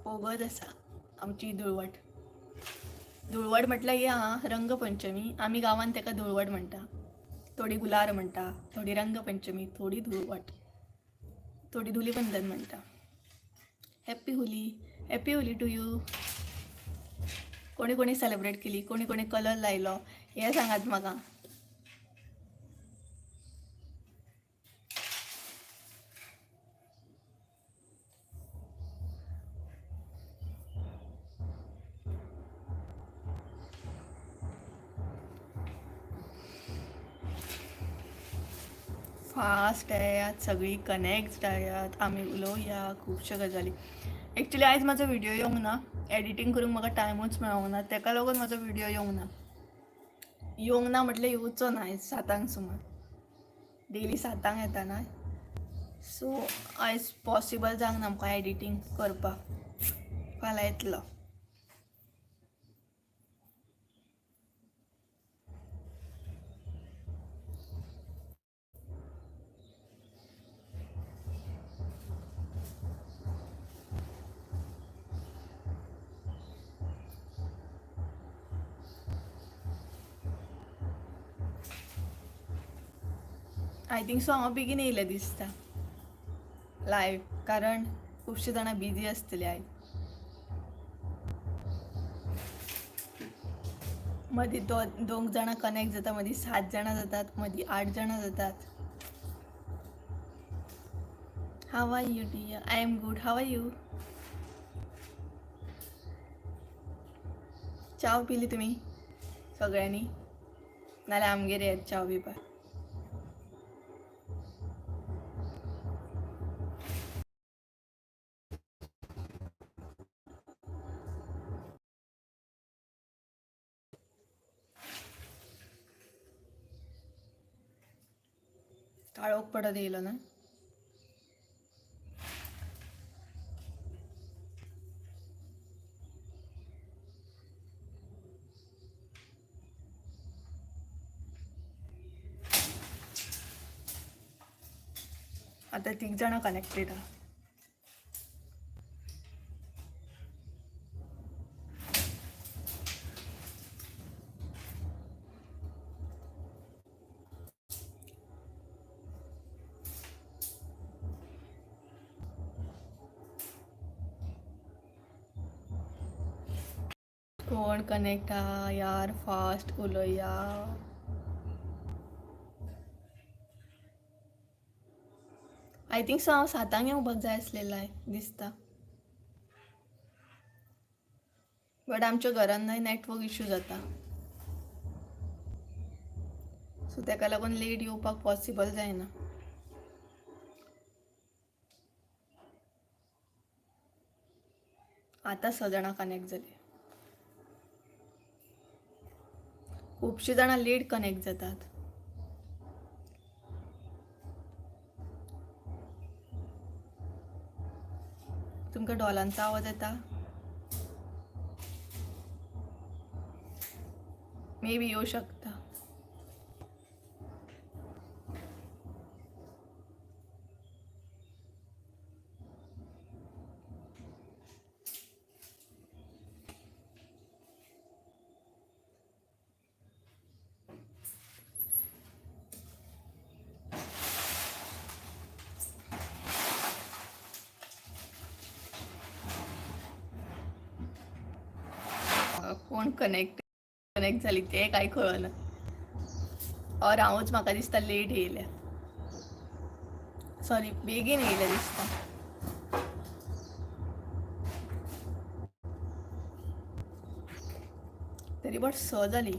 वोगोत आसा आमची धुळवट. धुळवट म्हटल्यार हें आं, रंगपंचमी. आमी गांवांत तेका धुळवट म्हणटा. थोडी गुलार म्हणटा, थोडी रंगपंचमी, थोडी धुळवट, थोडी धुलीवंदन म्हणटा. Happy Holi, happy Holi to you. कोणी कोणी सेलिब्रेट केली, कोणी कोणी कलर लायलो हें सांगात म्हाका. फास्ट येयात सगळीं, कनेक्ट जायात, आमी उलोवया खुबश्यो गजाली. एक्चुली आयज म्हाजो व्हिडियो येवंक ना, एडिटींग करूंक म्हाका टायमूच मेळोंक ना, तेका लागून म्हाजो व्हिडियो येवंक ना. येवंक ना म्हटल्यार येवचो ना आयज 7 सुमार. डेली 7 येता ना, सो आयज पॉसिबल जावंक ना म्हाका एडिटींग करपाक. फाल्यां येतलो. I think so हांव बेगीन येयलें दिसता लायव, कारण खुबशीं जाणां बिजी आसतलीं आयज. मदीं दोन जाणां कनेक्ट जाता, मदीं 7 जाणां जातात, मदीं 8 जाणां जातात. How are you dear? I am good, how are you? चाव पिली तुमी सगळ्यांनी? नाल्यार आमगेर येयात चाव पिवपाक. काळोख पडत येयलो ना. आता तीग जाणां कनेक्टेड आहा. कोण कनेक्ट आहा यार, फास्ट उलोया. I think so हांव 7 येवपाक जाय आसलें लायव दिसता, बट आमच्या घरान न्हय नेटवर्क इशू जाता, सो तेका लागून लेट येवपाक पॉसिबल जायना. आतां 6 जाणां कनेक्ट जाली. खुबशीं जाणां लेट कनेक्ट जातात. तुमकां ढोलांचो आवाज येता? मे बी येवं शकता. कोण कनेक्ट कनेक्ट जाली ते काय कळना, और हांवूच म्हाका दिसता लेट येयल्या, सॉरी बेगीन येयलें दिसता. तरी बट 6 जाली.